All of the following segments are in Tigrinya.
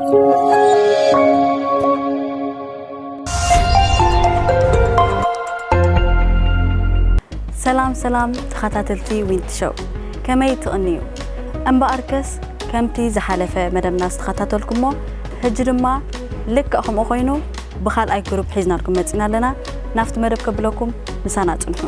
ሰላም ሰላም ተኸታተልቲ ዊንቲ ሾው፣ ከመይ ትቕንዩ? እምበኣርከስ ከምቲ ዝሓለፈ መደብና ዝተኸታተልኩሞ፣ ሕጂ ድማ ልክዕ ከምኡ ኮይኑ ብኻልኣይ ግሩፕ ሒዝናልኩም መጺና ኣለና። ናብቲ መደብ ከብለኩም ምሳና ጽንሑ።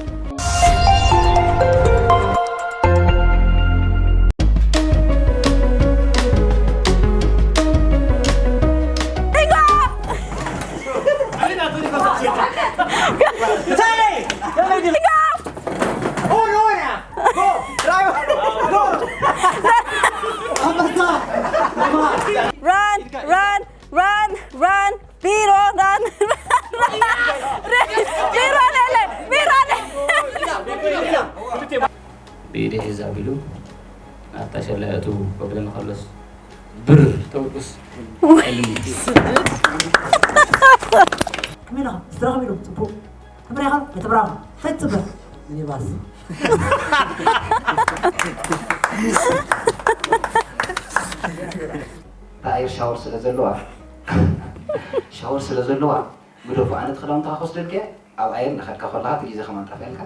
Run, run, run, run, ቢሮ run, ቢሮ ነለ፣ ቢሮ ነለ። ብኢደይ ሒዝ ኣቢሉ ናብታ ሸላ የእትዉ ክብለኒ ከሎስ ብር ተውቅስ ከመይ ኢኻ ዝተረኸብ ኢሉ ጽቡቕ ትብራ ኢኻ ኣይትብራ ፈት ትብር ሚኒባስ ኣየር ሻወር ስለ ዘለዋ ሻወር ስለ ዘለዋ ግደፉ። ኣነ እቲ ክዳውንትኻ ክወስደልካ እየ። ኣብ ኣየር እናኸድካ ከለኻ እቲ ግዜ ከማን ጠፍኣልካ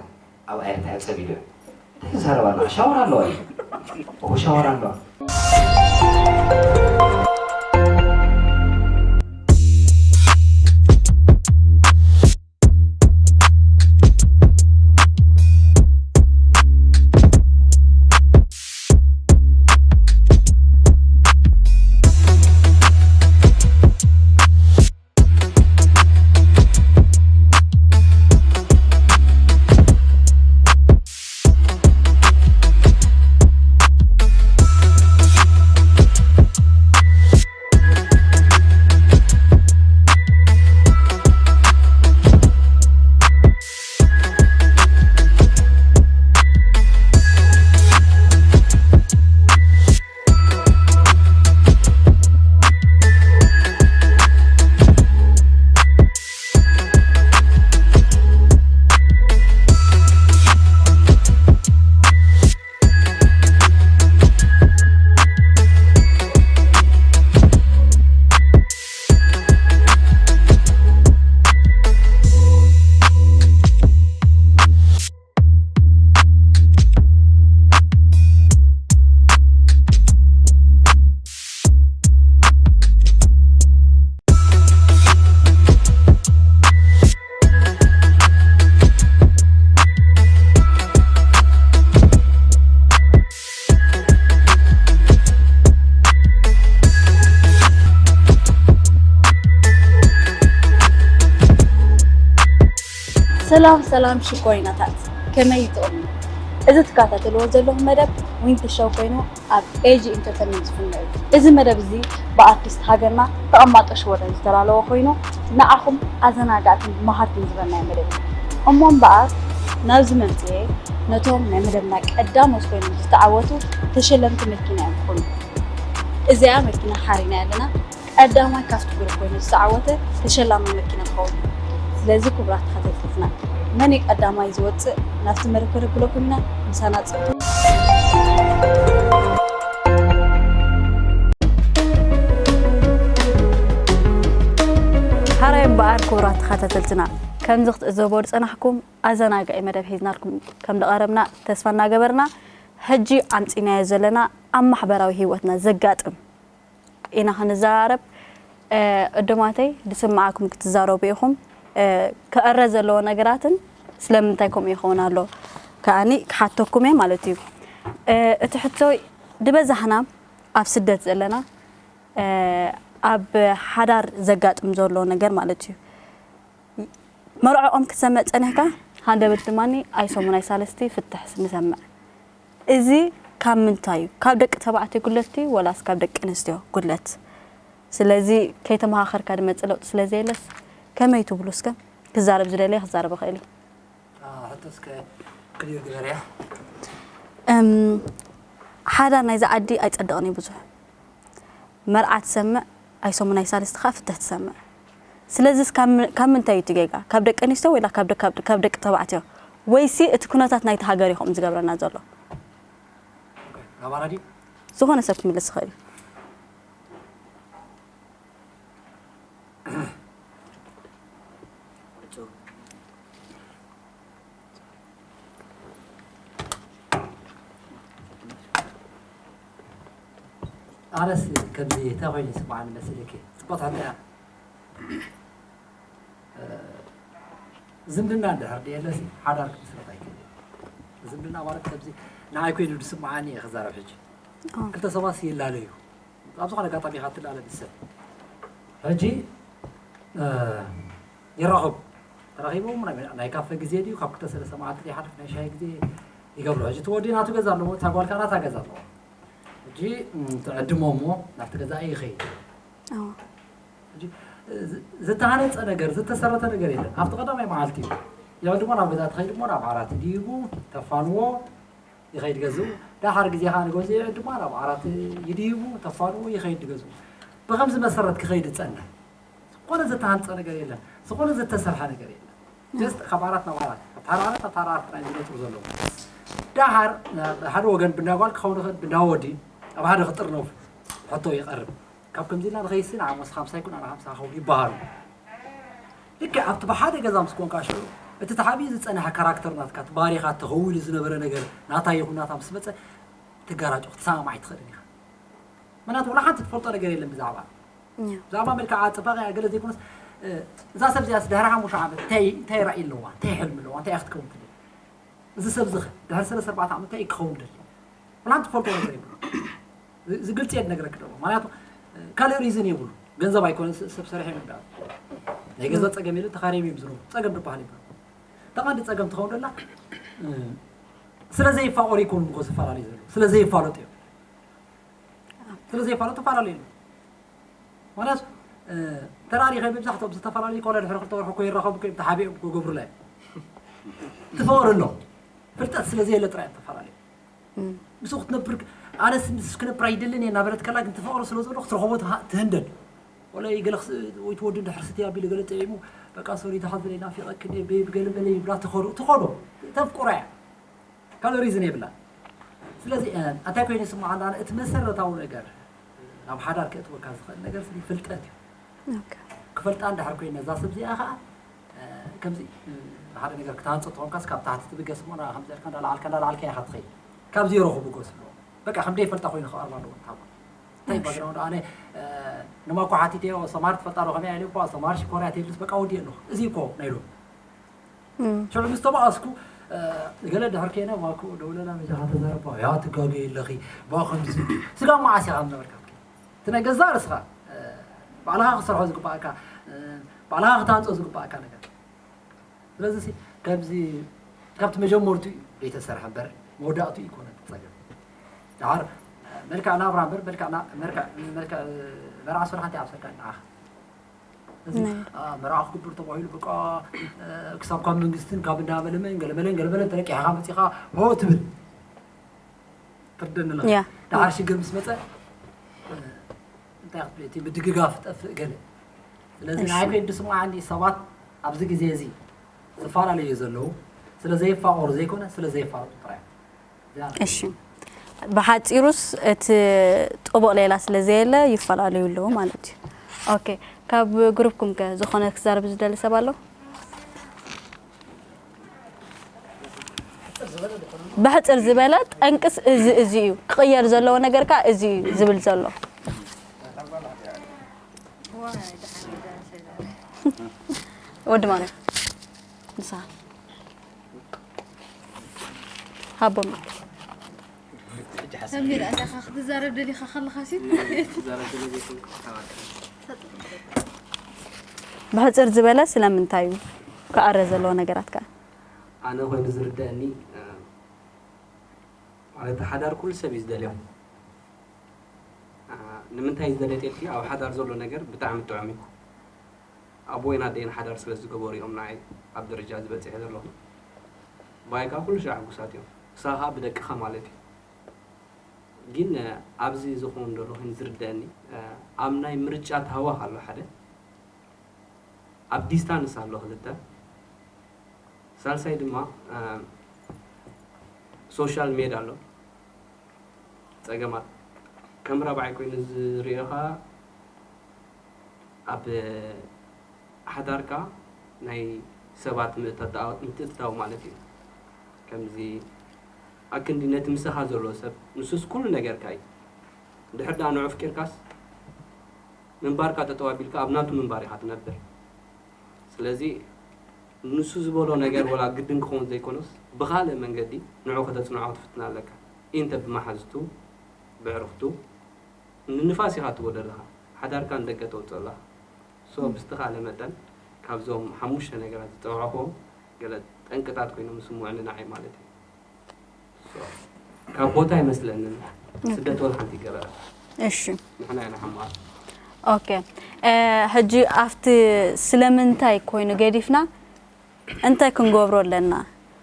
ኣብ ኣየር እንታይ ጸቢሉ እንታይ ትዛረብ ኣለኻ? ሻወር ኣለዋ እዩ። እኹ ሻወር ኣለዋ። ሰላም ሰላም ሽኮሪናታት፣ ከመይ ትቕኑ? እዚ ትከታተልዎ ዘለኹም መደብ ዊንቲ ሾው ኮይኑ ኣብ ኤጂ ኢንተርተይንመንት ዝፍኖ እዩ። እዚ መደብ እዚ ብኣርቲስት ሃገርና ተቐማጦ ሽወደን ዝተዳለወ ኮይኑ ንዓኹም ኣዘናጋዕትን መሃርትን ዝበልናዮ መደብ እዩ። እሞ እምበኣር ናብዚ መምፅኤ ነቶም ናይ መደብና ቀዳሞት ኮይኖም ዝተዓወቱ ተሸለምቲ መኪና እዮም ክኾኑ። እዚኣ መኪና ሓሪናያ ኣለና። ቀዳማይ ካብቲ ግሩፕ ኮይኑ ዝተዓወተ ተሸላሚ መኪና ክኸውን እዩ። ስለዚ ክቡራት ተኸታተልትና መን እዩ ቀዳማይ ዝወፅእ ናብቲ መደብ ከነብለኩም ኢና። ምሳና ፅንሑ። ሓራይ እምበኣር ክቡራት ተኸታተልትና ከምዚ ክትዕዘቦ ዝፀናሕኩም ኣዘናጋዒ መደብ ሒዝናልኩም ከም ዝቐረብና ተስፋ እናገበርና ሕጂ ኣምፂናዮ ዘለና ኣብ ማሕበራዊ ህይወትና ዘጋጥም ኢና ክንዘራረብ። ዕዱማተይ ዝስምዓኩም ክትዛረቡ ኢኹም። ክዕረ ዘለዎ ነገራትን ስለምንታይ ከምኡ ይኸውን ኣሎ ከዓኒ ክሓተኩም እየ ማለት እዩ። እቲ ሕቶ ዝበዛሕና ኣብ ስደት ዘለና ኣብ ሓዳር ዘጋጥም ዘሎ ነገር ማለት እዩ። መርዖኦም ክትሰምዕ ጸኒሕካ፣ ሃንደበት ድማ ኣይ ሰሙን ኣይ ሳልስቲ ፍትሕ ንሰምዕ። እዚ ካብ ምንታይ እዩ? ካብ ደቂ ተባዕትዮ ጉድለት ድዩ ወላስ ካብ ደቂ ኣንስትዮ ጉድለት? ስለዚ ከይተመኻኸርካ ዝመጽእ ለውጢ ስለ ዘየለስ ከመይ ትብሉ እስከ? ክዛረብ ዝደለየ ክዛረብ ይኽእል እዩ። ሕቶ እስከ ክልዩ ግበርያ። ሓዳር ናይዚ ዓዲ ኣይጸድቕን እዩ ብዙሕ። መርዓ ትሰምዕ፣ ኣይ ሰሙን ኣይ ሳልስቲ ከኣ ፍትሕ ትሰምዕ። ስለዚስ ካብ ም-፣ ካብ ምንታይ እዩ እቲ ጌጋ? ካብ ደቂ ኣንስትዮ ወይላ ካብ ደ-፣ ካብ ደ-፣ ካብ ደቂ ተባዕትዮ? ወይሲ እቲ ኩነታት ናይቲ ሃገር እዩ ከምኡ ዝገብረና ዘሎ? ኣባራዲ? ዝኾነ ሰብ ክምልስ ይኽእል እዩ። ኣነስ ከምዚ እንታይ ኮይኑ ይስምዓኒ መሲልኪ? ጽቡቕ ሕቶ እያ። ዝምድና እንድሕር ድየለሲ ሓዳር ክምስረት ኣይክእልን። ዝምድና ማለት ከምዚ ንዓይ ኮይኑ ዝስምዓኒ እየ ክዛረብ ሕጂ። ክልተ ሰባት ይላለዩ። ኣብ ዝኾነ ኣጋጣሚ ኢኻ ትላለ ምስ ሰብ። ሕጂ ይራኸቡ። ተራኺቦም ናይ ካፈ ግዜ ድዩ ካብ ክልተ ሰለስተ መዓልቲ ዘይሓልፍ ናይ ሻሂ ግዜ ይገብሩ። ሕጂ እቲ ወዲ ናቱ ገዛ ኣለዎ፣ እታ ጓልካ ናታ ገዛ ኣለዎ። ሕጂ ትዕድሞ እሞ ናብቲ ገዛ ይኸይድ። ዝተሃነፀ ነገር ዝተሰረተ ነገር የለን። ኣብቲ ቀዳማይ መዓልቲ እዩ ይዕድሞ ናብ ገዛ ትኸይድ እሞ ናብ ዓራት ይድይቡ ተፋንዎ ይኸይድ ገዝኡ። ዳሓር ግዜ ከዓ ንገዝኡ ይዕድማ ናብ ዓራት ይድይቡ ተፋንዎ ይኸይድ ገዝኡ። ብኸምዚ መሰረት ክኸይድ ዝፀንሕ ዝኾነ ዝተሃንፀ ነገር የለን። ዝኾነ ዝተሰርሐ ነገር የለን። ጀስት ካብ ዓራት ናብ ዓራት ካብ ተራ ዓራት ናብ ተራ ዓራት ጥራይ ዝነጥሩ ዘለዉ። ዳሓር ሓደ ወገን ብናጓል ክኸውን ይኽእል ብናወዲ ኣብ ሓደ ክጥርነፉ ሕቶ ይቐርብ። ካብ ከምዚ ኢልና ንኸይሲ ንዓሞስ ሓምሳ ይኩን ኣነ ሓምሳ ክኸውን ይበሃሉ። ልክዕ ኣብቲ ብሓደ ገዛ ምስ ኮንካ ሽዑ እቲ ተሓቢኡ ዝጸንሐ ካራክተር ናትካ እቲ ባህሪኻ ተኸዊሉ ዝነበረ ነገር ናታ ይኹን ናታ ምስ መጸ ትጋራጮ ክትሰማማዕ ኣይትኽእልን ኢኻ። ምክንያቱ ወላ ሓንቲ ትፈልጦ ነገር የለን ብዛዕባ ብዛዕባ መልክዓ ጽባቐ ገለ ዘይኮነስ እዛ ሰብ እዚኣስ ድሕሪ ሓሙሽተ ዓመት እንታይ እንታይ ራእይ ኣለዋ እንታይ ሕልሚ ኣለዋ እንታይ ክትከውን ትደሊ እዚ ሰብ ዝኸ ድሕሪ ሰለስተ ኣርባዕተ ዓመት እንታይ ክኸውን ደሊ ወላ ሓንቲ ትፈልጦ ነገር የብሉ። እዚ ግልፂ እየ ዝነግረኪ ደሎ ምክንያቱ ካልእ ሪዝን የብሉ። ገንዘብ ኣይኮነ ሰብ ሰሪሐ ይመዳ ናይ ገንዘብ ፀገም የለ ተኻሪም እዮም ዝነብሩ ፀገም ዝበሃል የብሉ። ተቐንዲ ፀገም ትኸውን ደላ ስለ ዘይፋቐሩ ይኮኑ ምኮ ዝፈላለዩ ዘለዉ ስለ ዘይፋለጡ እዮም። ስለ ዘይፋለጡ ይፈላለዩ ኣለዉ። ምክንያቱ ተራሪ ከይ መብዛሕትኦም ዝተፈላለዩ ኮነ ድሕሪ ክልተ ወርሒ እኮ ይራኸቡ እኮ እዮም ተሓቢኦም እኮ ይገብሩላ እዮም። ትፈቕሩ ኣሎ ፍልጠት ስለ ዘየለ ጥራይ እዮም ተፈላለዩ። ምስኡ ክትነብር ኣነስ ምስ ክነብር ኣይደልን እየ እናበለት ከላ ግን ትፈቕሮ ስለ ዘሎ ክትረኸቦ ትሃ- ትህንደድ ወላ ገለ ክስ- ወይ ትወዱ እንድሕር ስትያ ቢሉ ገለ ጥዒሙ በቃ ሶሪ ተሓዝለ ናፊቐክን እየ ቤብ ገለ መለ ይብላ ትኸዶ ትኸዶ ተፍቁራ እያ። ካልእ ሪዝን የብላን። ስለዚ እንታይ ኮይኑ ይስምዓና እቲ መሰረታዊ ነገር ናብ ሓዳር ከእትወካ ዝኽእል ነገር ስኒ ፍልጠት እዩ። ክፈልጣ እንድሕር ኮይነ እዛ ሰብ እዚኣ ከዓ ከምዚ ሓደ ነገር ክትሃንፆ ተኾንካስ ካብ ታሕቲ ትብገስ እሞ ከምዚ ኢልካ እንዳለዓልካ እንዳለዓልካ ኢኻ ትኸይድ። ካብ ዜሮ ክብገስ ኣለዎ። በቃ ከም ደይፈልጣ ኮይኑ ክቐርባ ኣለዎ። እንታይ ባግራውንድ ኣነ ንማኮ ሓቲተዮ ሰማር ትፈልጣ ዶ ከመይ ኢለ እኳ ሰማር ሽኮርያ ቴድልስ በቃ ወዲእ ኣለኹ። እዚ እኮ ናይ ሎሚ ሽዑ ምስ ተባኣስኩ ገለ ድሕር ከይነ ማኩ ደውለላ መጃኻ ተዛረባ ያ ትጋገ የለኺ ባ ከምዚ ስጋ መዓስ ኢኻ ዝነበርካ እቲ ናይ ገዛ ርስኻ ባዕልኻ ክሰርሖ ዝግባእካ ባዕልኻ ክታንፆ ዝግባእካ ነገር ስለዚ ከምዚ ካብቲ መጀመርቱ እዩ ዘይተሰርሐ እምበር መወዳእቱ ይኮነ ፀገም ዳር መልክዕ ናብራ እምበር መልክዕ መርዓ ስራሕ እንታይ ኣብሰካ ንዓኻ እዚ መርዓ ክግበር ተባሂሉ በቃ ክሳብ ካብ መንግስትን ካብ እንዳመለመን ገለመለን ገለመለን ተለቂሕኻ መፂኻ ሆ ትብል ትርደኒ ኣለኻ ያ። ደሓር ሽግር ምስ መፀ እንታይ ክትብል እቲ ምድግጋፍ ጠፍእ ገለ ስለዚ እሺ። ንዓይ ኮይን ድስምዓኒ ሰባት ኣብዚ ግዜ እዚ ዝፈላለዩ ዘለዉ ስለ ዘይፋቐሩ ዘይኮነ ስለ ዘይፋለጡ ጥራይ እሺ ብሓፂሩስ እቲ ጥቡቕ ሌላ ስለ ዘየለ ይፈላለዩ ኣለዉ ማለት እዩ። ኦኬ ካብ ግሩፕኩም ከ ዝኾነ ክዛረብ ዝደሊ ሰብ ኣሎ? ብሕፅር ዝበለ ጠንቅስ እዚ እዚ እዩ ክቕየር ዘለዎ ነገር ከዓ እዚ እዩ ዝብል ዘሎ። ወዲ ማርያም ንስኻ ሃቦም ሰሚር ኣዳኻ ክትዛረብ ደሊኻ ከለኻ ሲ ብሕፅር ዝበለ ስለምንታይ እዩ ክኣረ ዘለዎ ነገራት ከ ኣነ ኮይኑ ዝርደአኒ ማለት ሓዳር ኩሉ ሰብ እዩ ዝደልዮ ንምንታይ ዝደለየ ተልኪ ኣብ ሓዳር ዘሎ ነገር ብጣዕሚ ጥዑም እዩ ኣቦይን ኣደይን ሓዳር ስለ ዝገበሩ እዮም ንዓይ ኣብ ደረጃ እዚ በፂሐ ዘለኹ። ብኣይ ከዓ ኩሉ ሻዕ ሕጉሳት እዮም። ንስኻ ከዓ ብደቅኻ ማለት እዩ። ግን ኣብዚ ዝኸውን ዘሎ ኮይኑ ዝርደአኒ ኣብ ናይ ምርጫ ታህዋኽ ኣሎ ሓደ ኣብ ዲስታንስ ኣሎ ክልተ ሳልሳይ ድማ ሶሻል ሜድ ኣሎ። ጸገማት ከም ራብዓይ ኮይኑ ዝሪኦ ኸኣ ኣብ ሓዳርካ ናይ ሰባት ምእታው- ምትእትታው ማለት እዩ። ከምዚ ኣክንዲ ነቲ ምሳኻ ዘሎ ሰብ ንሱስ ኩሉ ነገርካ እዩ። ድሕር ደኣ ንዑ ኣፍቂርካስ ምንባርካ ጠጠው ኣቢልካ ኣብ ናቱ ምንባር ኢኻ ትነብር። ስለዚ ንሱ ዝበሎ ነገር ወላ ግድን ክኸውን ዘይኮነስ ብኻልእ መንገዲ ንዑ ከተጽንዖ ክትፍትን ኣለካ። ኢንተ ብመሓዝቱ ብዕርኽቱ ንንፋስ ኢኻ ትወደልኻ ሓዳርካ ንደገ ተውፅእ ኣለኻ። ሶ ብዝተኻለ መጠን ካብዞም ሓሙሽተ ነገራት ዝፀውዐኹዎም ገለ ጠንቅታት ኮይኖም ዝስምዑኒ ንዓይ ማለት እዩ። ካብ ቦታ ኣይመስለንን። ስደት ወላ ሓንቲ ይገበረ። እሺ። ንሕና ኢና ሓማር። ኦኬ። ሕጂ ኣብቲ ስለምንታይ ኮይኑ ገዲፍና እንታይ ክንገብሮ ኣለና፣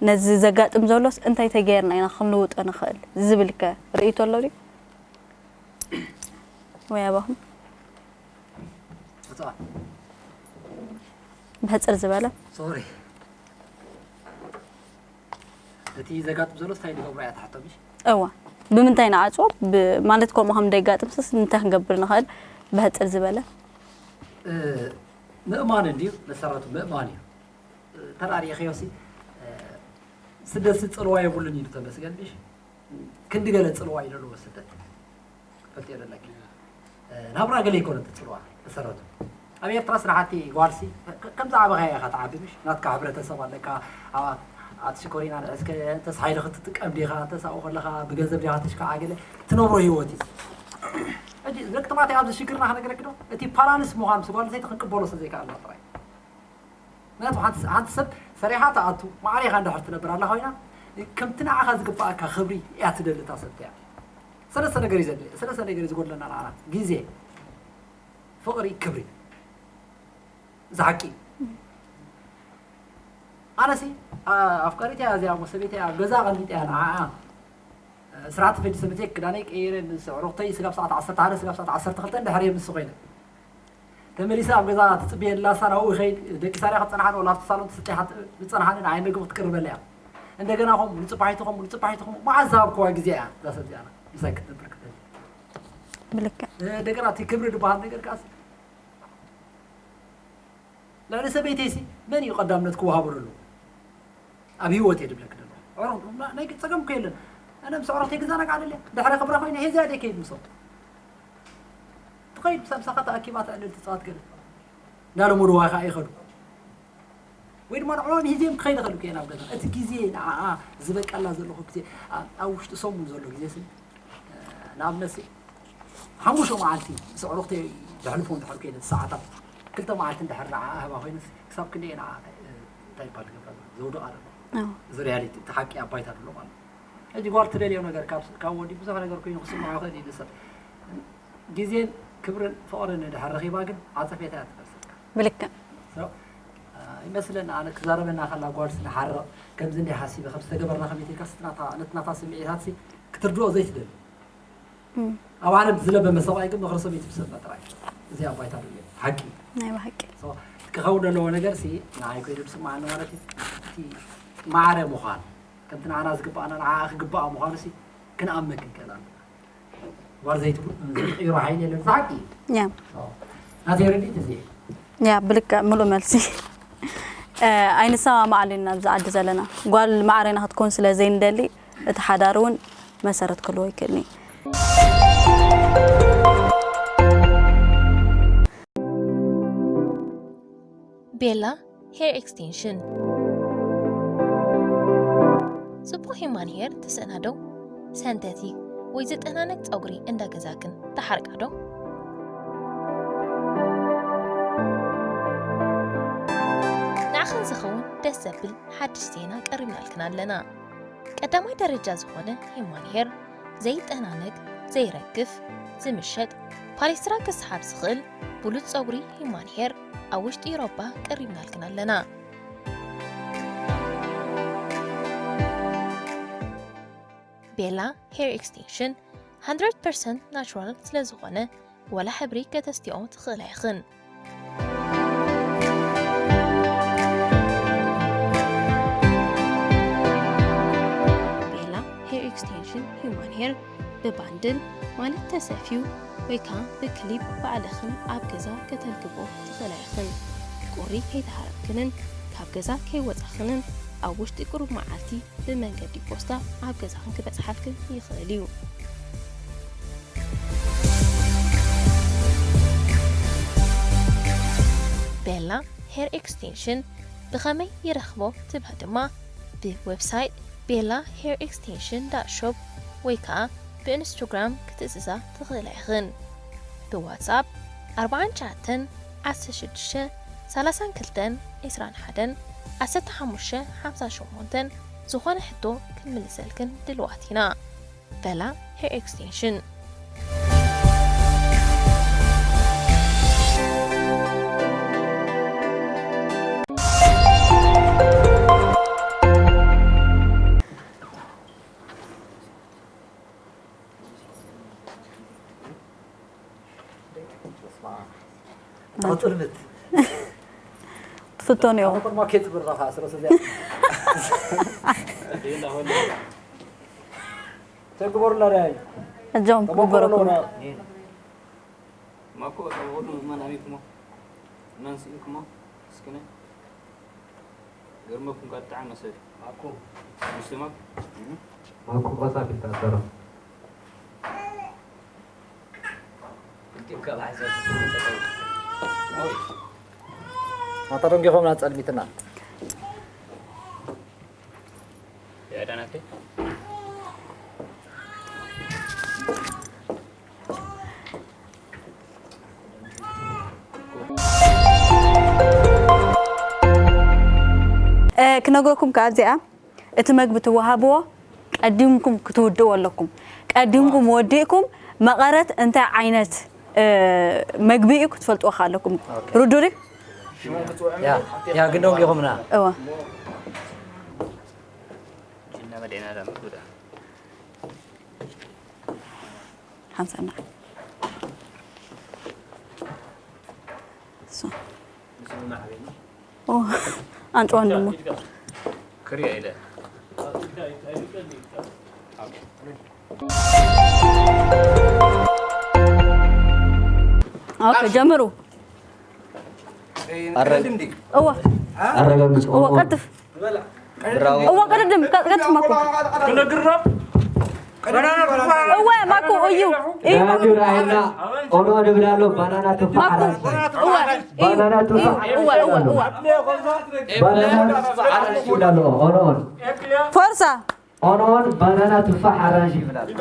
ነዚ ዘጋጥም ዘሎስ እንታይ ተገይርና ኢና ክንልውጦ ንኽእል ዝብልከ ርእይቶ ኣሎ ድዩ? ወይ ኣባኹም እፅዋ ብሕፅር ዝበለ ሶሪ እቲ ዘጋጥም ዘሎ እንታይ ንገብሮ እያ ትሓቶ ምሽ እዋ ብምንታይ ንዓፅዎ ብ- ማለት ከምኡ ከም ደጋጥምስስ እንታይ ክንገብር ንኽእል ብሕፅር ዝበለ ምእማን እንድዩ መሰረቱ ምእማን እዩ ተራሪእኸዮ ሲ ስደት ሲ ፅልዋ የብሉን ኢሉ ተመስገን ምሽ ክንዲ ገለ ፅልዋ እዩ ዘለዎ ስደት ፈልጥዮ ዘለኪ ናብራ ገለ ይኮነ እቲ ፅልዋ መሰረቱ ኣብ ኤርትራ ስራሕቲ ጓልሲ ከምዚ ዓበኻያ ኢኻ ትዓቢ ምሽ ናትካ ሕብረተሰብ ኣለካ ኣቲ ሽኮሪና ንዕስከ እንተስ ሓይሊ ክትጥቀም ዲኻ እንተስ ኣብኡ ከለኻ ብገንዘብ ዲኻ ተሽካዓ ገለ ትነብሮ ህይወት እዩ ሕጂ ደቂ ተባዕትዮ ኣብዚ ሽግርና ክነግረኪ ዶ እቲ ፓራንስ ምዃን ምስ ጓል ሰይቲ ክንቅበሎ ስለ ዘይከኣልና ጥራይ ምክንያቱ ሓንቲ ሰብ ሰሪሓ ትኣቱ ማዕሪኻ እንድሕር ትነብር ኣላ ኮይና ከምቲ ንዓኻ ዝግባኣካ ክብሪ እያ ትደሊ እታ ሰብ እያ ሰለስተ ነገር እዩ ዘድሊ ሰለስተ ነገር እዩ ዝጎድለና ንዓና ግዜ ፍቕሪ ክብሪ ዝሓቂ ኣነሲ ኣፍቃሪት እያ እዚኣ እሞ ሰበይቲ እያ ኣብ ገዛ ኣቐሚጠ እያ ንዓኣ ስርዓት ፈዲ ሰበተይ ክዳነይ ቀይረ ምስ ዕሩኽተይ ስጋብ ሰዓት ዓሰርተ ሓደ ስጋብ ሰዓት ዓሰርተ ክልተ እንድሕር እየ ምስ ኮይነ ተመሊሰ ኣብ ገዛ ትፅብየላ እሳ ናብኡ ይኸይድ ደቂሳ ድያ ክትፀንሓኒ ወላ ኣብቲ ሳሎን ትስጢ ዝፀንሓኒ ንዓይ ምግቢ ክትቅርበለ እያ እንደገና ከምኡ ንፅባሒቱ ከምኡ ንፅባሒቱ ከምኡ መዓዝ ዝሃብክዋ ግዜ እያ እዛ ሰብ እዚኣ ምሳይ ክትነብር ክትደሊ ብልክዕ እንደገና እቲ ክብሪ ዝበሃል ነገር ከዓስ ልዕሊ ሰበይተይሲ መን እዩ ቀዳምነት ክወሃቦ ዘለዎ ኣብ ህይወት እየ ድብለክ ደለ ናይ ጸገም እኮ የለን ኣነ ምስ ዕረፍተይ ክዘናጋዕ ደልየ ድሕሪ ክብራ ኮይነ ሄዚያ ደይ ከይድ ምሶም ትኸይድ ምሳ ምሳኻ ተኣኪባ ተዕልል ትጻወት ገለ እንዳለመድዋ ከዓ ይኸዱ ወይ ድማ ንዕኦም ሂዝዮም ክኸይድ ኸሉ ከየ ናብ ገዛ እቲ ግዜ ንዓኣ ዝበቀላ ዘለኹ ግዜ ኣብ ውሽጢ ሰሙን ዘሎ ግዜ ስኒ ንኣብነት ሓሙሽተ መዓልቲ ምስ ዕሩኽተይ ዘሕልፎ እንድሕር ኮይነ ሰዓታት ክልተ መዓልቲ እንድሕር ንዓ ኣህባ ኮይነ ክሳብ ክንደየ ንዓ እንታይ ይባል ትገብራ ዘውድቃ ዘሎ እዚ ሪያሊቲ እቲ ሓቂ ኣብ ባይታ ዘሎ ማለት ሕጂ ጓል ትደልዮ ነገር ካብ ወዲ ብዙሕ ነገር ኮይኑ ክስምዖ ይኽእል እዩ ሰብ ግዜን ክብርን ፍቕርን እንድሕር ረኺባ ግን ዓፀፌታ እያ ትፈልሰልካ ብልክዕ ይመስለኒ ኣነ ክዛረበና ከላ ጓል ስንሓርቕ ከምዚ እንዲ ሓሲበ ከም ዝተገበርና ከመይ ኢልካ ነቲ ናታ ስምዒታት ክትርድኦ ዘይትደሊ ኣብ ዓለም ዝለበመ ሰብኣይ ግን ምኽሪ ሰበይቲ ብሰብ ጥራይ እዚ ኣብ ባይታ ዘሎ ሓቂ ናይ ብሓቂ ክኸውን ዘለዎ ነገር ሲ ንዓይ ኮይኑ ዝስምዓኒ ማለት እዩ እቲ ማዕረ ምዃን ከምቲ ንዓና ዝግባኣና ንዓኣ ክግባኣ ምዃኑ ሲ ክንኣምን ክንክእል ኣለና ጓል ዘይትቅይሮ ሓይሊ የለን ሓቂ ያ ናተይ ርዲት እዚ ያ ብልክዕ ምሉእ መልሲ ኣይንሰማማዓሉ ኢና ኣብዚ ዓዲ ዘለና ጓል ማዕረ ኢና ክትከውን ስለ ዘይንደሊ እቲ ሓዳር እውን መሰረት ክህልዎ ይክእል እዩ ቤላ ሄር ኤክስቴንሽን ጽቡቕ ሂማን ሄር ትስእና ዶ? ሰንተቲክ ወይ ዝጠናነቅ ጸጉሪ እንዳ ገዛክን ትሓርቃ ዶ? ንዓኽን ዝኸውን ደስ ዘብል ሓድሽ ዜና ቀሪብናልክን ኣለና። ቀዳማይ ደረጃ ዝኾነ ሂማን ሄር ዘይጠናነግ፣ ዘይረግፍ፣ ዝምሸጥ፣ ፓሌስትራ ክስሓብ ዝኽእል ብሉጽ ጸጉሪ ሂማን ሄር ኣብ ውሽጢ ኢሮባ ቀሪብናልክን ኣለና። ቤላ ሄር ኤክስቴንሽን one hundred percent ናቹራል ስለ ዝኾነ ዋላ ሕብሪ ከተስትኦ ትኽእላ ኢኽን። ቤላ ሄር ኤክስቴንሽን ሂውማን ሄር ብባንድል ማለት ተሰፍዩ ወይ ከዓ ብክሊፕ ባዕልኽን ኣብ ገዛ ከተልግቦ ትኽእላ ኢኽን። ቁሪ ከይተሃረምክንን ካብ ገዛ ከይወጻኽንን ኣብ ውሽጢ ቁሩብ መዓልቲ ብመንገዲ ፖስታ ኣብ ገዛኽን ክበጽሓልክን ይኽእል እዩ። ቤላ ሄር ኤክስቴንሽን ብኸመይ ይረኽቦ ትብሊ ድማ ብዌብሳይት ቤላ ሄር ኤክስቴንሽን ዳት ሾፕ ወይ ከኣ ብኢንስታግራም ክትእዝዛ ትኽእላ ኢኽን። ብዋትስኣፕ ኣርባዓን ትሽዓተን ዓሰርተ ሽዱሽተ ሰላሳን ክልተን ዒስራን ሓደን ዓሰርተ ሓሙሽተ ሓምሳን ሸሞንተን ዝኾነ ሕቶ ክንምልሰልክን ድልዋት ኢና። በላ ሄር ኤክስቴንሽን። ትፍቶ ነይሩ። ተግበሩላ ዳይ እጆም ተሞክሮ ክግበረኩም ኣለዎ። ማኮ ጸብቑ ምእመን ኣሚኩሞ መን ስኢልኩሞ እስክነ ገርመኩም ቃጥዓ መሰል ማኮ ሙስሊማት ማኮ ቆጻ ቢታሰሮ እንቲም ካብ ሓሳብ ማታ ደንጊኾምና ጸልሚትና የዕዳናተይ ክነግረኩም ከኣ ኣብዚኣ እቲ መግቢ ትወሃብዎ ቀዲምኩም ክትውድእዎ ኣለኩም። ቀዲምኩም ወዲእኩም መቐረት እንታይ ዓይነት መግቢ እዩ ክትፈልጥዎ ከኣ ኣለኩም። ርዱእ ድዩ? ያ ግን ደንጊኹምና። እወ። ሓንሳና ኣንጭዋ ንሞ ክሪኦ ኢለ ኦኬ ጀምሩ። እወ ኣረጋግጽ እወ ቀልጥፍ ብራቮ እወ ቅድድም ቀልጥፍ ማኮ ክነግር ነው። እወ ማኮ እዩ እዩ ራዲዮ ራሄልና ኦኖ ንብል ኣሎ ባናና ቱፋሕ ሓራንሺ እወ ባናና ቱፋሕ እወ እወ እወ ባናና ቱፋሕ ሓራንሺ ይብል ኣሎ ኦኖ ኦን ፎርሳ ኦን ኦን ባናና ቱፋሕ ሓራንሺ ይብል ኣሎ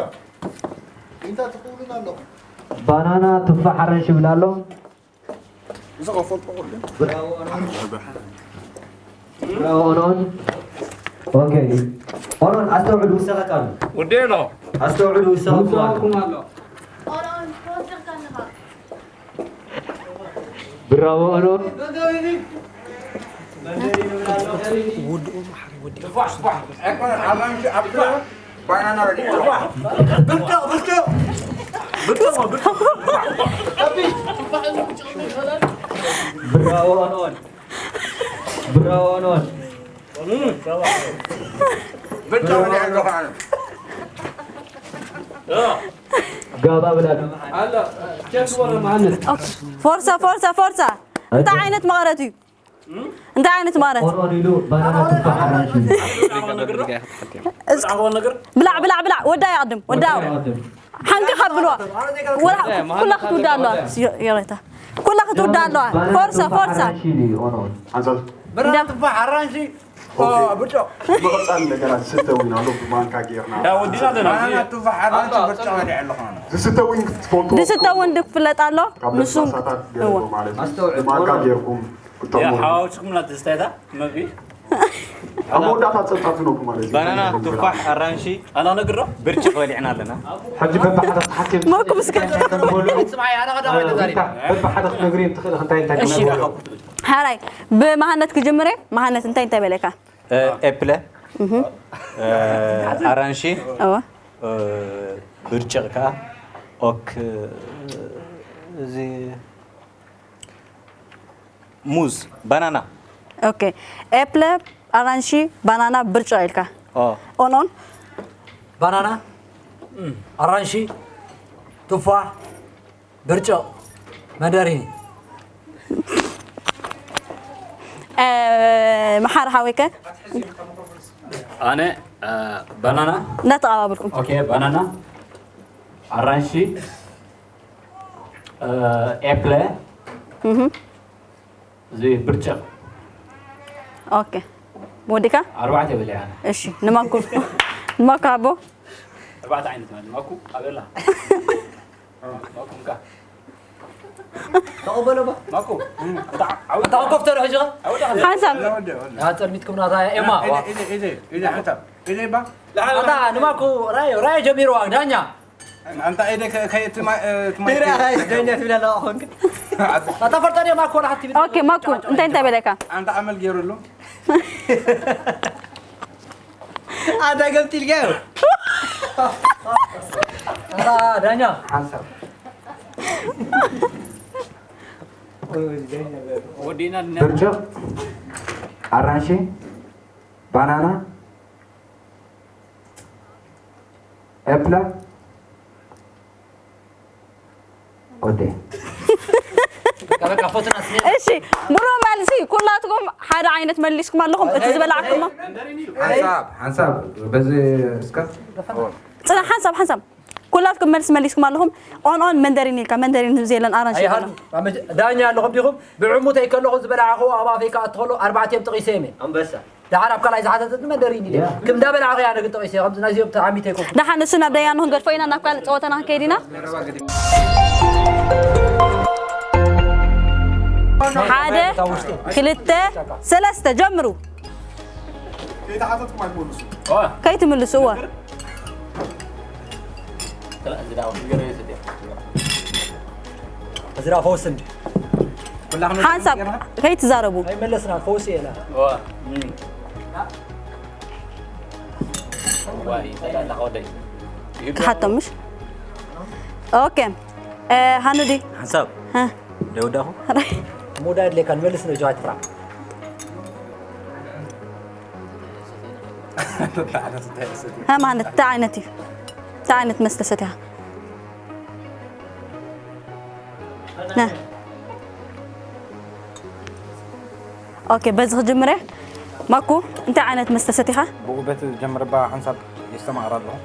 ባናና ቱፋሕ ሓራንሺ ይብል ኣሎ ብራቮ ኦኖን። ኦኬ ኦኖን ኣስተውዕሉ ውሳኻካ ኣሎ። ወዴሎ ኣስተውዕሉ ውሳኻኩም ኣሎ። ብራቮ ኦኖን። ብራቮ ኦኖን። ብራቮ ኦኖን። ጋባ ብላ ፎርሳ ፎርሳ ፎርሳ እንታይ ዓይነት መቐረት እዩ እንታይ ዓይነት መቐረት ኦኖን ኢሉ ባናና ቱፋሕ ሓራንሺ ብላዕ ብላዕ ብላዕ ወዳ ይቕድም ወዳ ሓንቂ ካብልዋ ኩላ ክትውዳ ኣለዋ ይቕሬታ ኩላ ክትውዳ ኣለዋ ፎርሳ ፎርሳ ሓራንሺ ኢሉ ኦኖን ብላዕ ቱፋሕ ሓራንሺ ብርጭቕ ብቐጻሊ እንደገና ዝስተ ዊን ኣሎ ብማንካ ጌርና ወዲና ኣለና ባናና ቱፋሕ ሓራንሺ ብርጭቕ በሊዐ ኣለኹ ኣነ ዝስተ ዊን ክትፈልጦ ዝስተ እውን ክፍለጥ ኣሎ ካብ ንሱ ለስላሳታት ገለ ማለት እዩ ብማንካ ጌርኩም ክትጠቕሙ ሓዋውስኩም ናተስታይታ መግቢ ኣብ መወዳእታ ጸብጻብ ትነግሩ ማለት እዩ ባናና ቱፋሕ ኣራንሺ ኣና ነግሮ ብርጭቕ በሊዕና ኣለና ሕጂ በብሓደ ክትሓትዮም መኩ ምስካ በብሓደ ክትነግሪ ትኽእል እንታይ እንታይ እሺ ሓራይ ብመሃነት ክጅምር እየ መሃነት እንታይ እንታይ በለካ ኤፕለ ኣራንሺ እወ ብርጭቕ ከዓ ኦክ እዚ ሙዝ ባናና ኦኬ ኤፕለ ኣራንሺ ባናና ብርጭቕ ኢልካ ኦ ኦንኦን ባናና ኣራንሺ ቱፋሕ ብርጭቕ መንደሪኒ መሓር ሓወይከ? ኣነ ባናና። እንዳተቐባበልኩም። ኦኬ፣ ባናና፣ ኣራንሺ፣ ኤፕለ፣ እዚ ብርጭቕ። ኦኬ፣ ወዲካ? ኣርባዕተ በሊዐ ኣነ። እሺ፣ ንማኩ ንማኩ ኣቦ። ኣርባዕተ ዓይነት ማለት ማኩ ኣበላ። ማኩ ምካ። ተቐበሎ ባ። ማኩ። እታ ኮፍ ተሎ ሕጂ ኸ? ሓንሳብ። ያ ጸልሚትኩም ናታ ኤማ። ኢደ ኢደ ኢደ ሓንሳብ ኢደ ባ። ኣታ ንማኩ ራዮ ራዮ ጀሚርዋ ዳኛ። ኣንታ ኢደ ከየትማ ትማ ዳኛ ትብለላ ኾንክ። ኣታ ፈርጣ ደ ማኩ ወላ ሓንቲ። ኦኬ፣ ማኩ እንታይ እንታይ በለካ? ኣንታ ኣመል ገይሩሉ። ኣታ ገብትልጋዮ። ኣታ ዳኛ። ሓንሳብ ወዲና ብርጭቕ፣ ኣራንሺ፣ ባናና፣ ኤፕለ፣ ኦዴ። በቃ በቃ ፎቶና ስለ እሺ፣ ሙሉ መልሲ ኩላትኩም ሓደ ዓይነት መሊስኩም ኣለኹም። እቲ ዝበላዕኩሞ ሓንሳብ ሓንሳብ በዚ እስከ ጽና ሓንሳብ ሓንሳብ ኩላትኩም መልሲ መሊስኩም ኣለኹም። ኦን ኦን መንደሪን ኢልካ መንደሪን ህዝቢ የለን ኣራንሺ ኣይሃሉ ይበላ። ዳኛ ኣለኹም ዲኹም ብዕሙተይ ከለኹ ዝበላዕኹ ኣብ ኣፈይ ክኣቱ ከሎ ኣርባዕቲኦም ጥቒሰ እየ። ኣንበሳ። ደሓር ኣብ ካልኣይ ዝሓተተት መንደሪን ኢለ ክም እንዳበላዕኹ እያ ነግን ጥቒሰ ከምዚ ናይዚኦም ተዓሚተ ኣይኮንኩ። ደሓን እሱ ናብ ደያኑ ክንገድፎ ኢና ናብ ካልእ ጸወታና ክንከይድ ኢና። ሓደ ክልተ ሰለስተ ጀምሩ። ከይተሓተትኩም ኣይትመልሱ። ከይትምልሱ እወ። እዚ ደኣ ፈውስ እንዲ ሓንሳብ ከይትዛረቡ። ኣይመለስና ፈውስ እየና። ክሓቶም ምሽ? ኦኬ እ፣ ሃኑዲ ሓንሳብ እ፣ ደወዳኹ ሙዳ የድልየካ ንመልስ ነው ጀዋት ፍራ። ሃ ማለት እንታይ ዓይነት እዩ? እንታይ ዓይነት መስተ ሰቲኻ? ነ ኦኬ፣ በዚ ክጅምር እየ። ማኩ እንታይ ዓይነት መስተ ሰቲኻ? ብኡ በቲ ጀምርባ ሓንሳብ የስተማቕር ኣለኹ።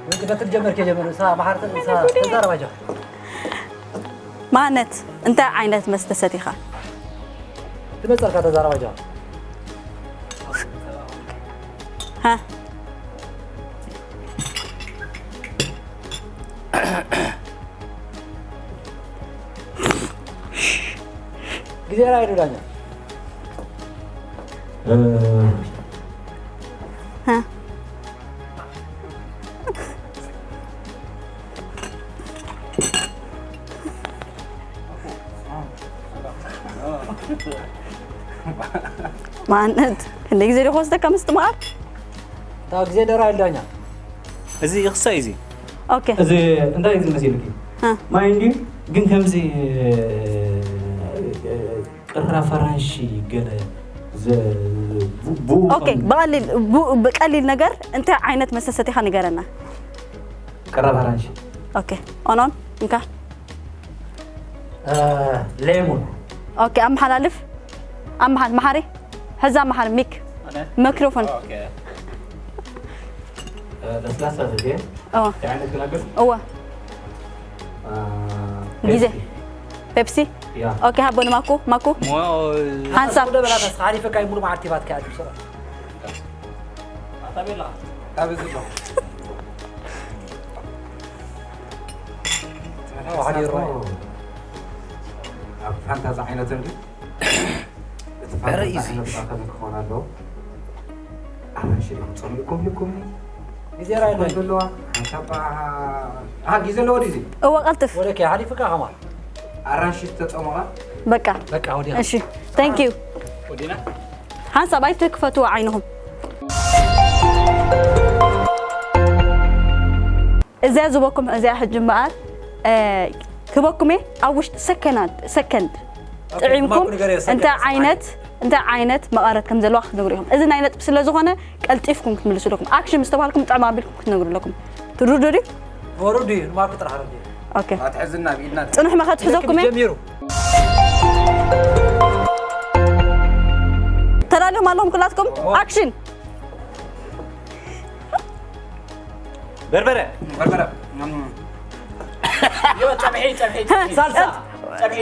ወዲ በትል ጀመር ከጀመር ሳ ማሓር ሳ ተዛረባጃ ማነት እንታይ ዓይነት መስተ ሰቲኻ? ትመጸልካ ተዛረባጃ ሃ ግዜ ራይ ዳኛ ሃ ማነት ክንደይ ግዜ ዶ ክወስደካ ምስትምቓር? እታ ግዜ ደራ ይልዳኛ እዚ ይኽሳይ እዚ ኦኬ እዚ እንታይ እዩ ዝመስልኪ? እ። ማይ እንድዩ ግን ከምዚ ቅራ ፈራንሺ ገለ ዘ- ቡ- ብኡ ኦኬ ብቐሊል ቡ- ብቀሊል ነገር እንታይ ዓይነት መስተ ሰቲኻ ንገረና። ቅራ ፈራንሺ ኦኬ ኦኖን እንካ ሌሞን ኦኬ ኣመሓላልፍ ኣመሓል መሓሪ ሕዛ መሓሪ ሚክ ማይክሮፎን ለስላሳ ዘዴ እወ ዓይነት ክነግር እወ አ፣ ግዜ ፔፕሲ። ፔፕሲ ያ ኦኬ ሃቦ ንማኩ ማኩ ሓንሳብ ደበላታ ሓሊፈካ ሙሉ መዓልቲ ባትካ ኣድምሰ ኣብዚ ኣሎ። ኣብ ፋንታ ዝዓይነትን ድዩ? እቲ ፋንታ ዝዓይነት ማእኸል ክኸውን ኣለዎ። ኣራንሺ ዲኹም ጸሚእኩም ኢልኩምኒ? ግዜ ራይ ኣለዋ ዘለዋ ሓንሳብ ኣ- ኣ- ግዜ ኣለዎ ድዩ? እወ ቀልጥፍ ወደከ ሓሊፍካ ከማ ኣራንሺ ዝተጸሞቐ በቃ በቃ ወዲያ እሺ thank you ወዲና ሓንሳብ ኣይትክፈትዎ ዓይንኹም እዚኣ ዝበኩም እዚኣ ሕጂ እምበኣር እ፣ ክበኩም እየ ኣብ ውሽጢ ሰከናድ ሰከንድ ጥዒምኩም እንታይ ዓይነት እንታይ ዓይነት መቐረት ከም ዘለዋ ክትነግሩ ኢኹም እዚ ናይ ነጥቢ ስለ ዝኾነ ቀልጢፍኩም ክትምልሱ ኣለኩም ኣክሽን ምስ ተባሃልኩም ጥዕም ኣቢልኩም ክትነግሩ ኣለኩም ትርዱ ድዩ ወሩዲ ማርኩ ጥራሕ ረዲ ኦኬ ኣትሕዝና ብኢድና ጽኑሕ መኸት ሕዘኩም እየ ጀሚሩ ኣለኹም ኣለኹም ኩላትኩም ኣክሽን። በርበረ በርበረ ዮ ጸብሒ ጸብሒ ሳልሳ ጸብሒ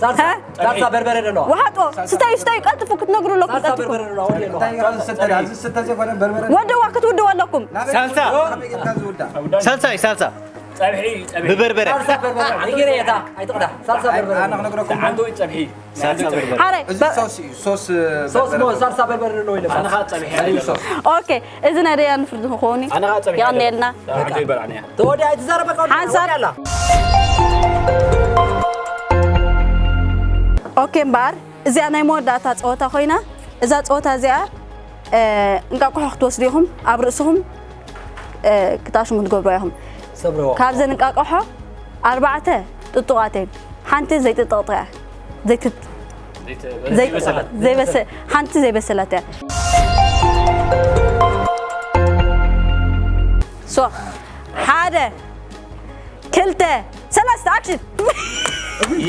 ሳልሳ ሳልሳ በርበረ ደሎ ውሃጦ ስተዩ ስተዩ ቀልጥፉ ክትነግሩ ኣለኩም ሳልሳ ቀልጥፉ በርበረ ደሎ ወዲ የሎ ስተዳዚ ስተዜ ኮነ በርበረ ወደዋ ክትውድዋ ኣለኩም ሳልሳ ዝውዳ ሳልሳ እዩ ሳልሳ ጸብሒ ጸብሒ ብበርበረ ሳልሳ በርበረ ይገረ የታ ኣይትቕዳ ሳልሳ በርበረ ኣነ ክነግረኩም ሓንቲ ወይ ጸብሒ ሳልሳ በርበረ ሓረ እዚ ሶስ እዩ ሶስ ሶስ ሞ ሳልሳ በርበረ ደሎ ኢለ ኣነ ከዓ ጸብሒ እዩ ሶስ ኦኬ እዚ ናይ ደያ ንፍርዲ ክኸውን እዩ ኣነ ከዓ ጸብሒ ይቐንየልና ሓንቲ ይበላዕኒ ተወዲኣ ኣይትዛረበ ሓንሳብ ኦኬ እምበኣር እዚኣ ናይ መወዳእታ ፀወታ ኮይና እዛ ፀወታ እዚኣ እንቃቆሖ ክትወስዱ ኢኹም ኣብ ርእስኹም ክታሽሙ ክትገብሩ ኢኹም ሰብረዋ ካብዘን እንቃቆሖ ኣርባዕተ ጥጡቓት እየን ሓንቲ ዘይጥጥቕቲ እያ ዘይትት ዘይበሰለት ሓንቲ ዘይበሰለት እያ ሶ ሓደ ክልተ ሰለስተ ኣክሽን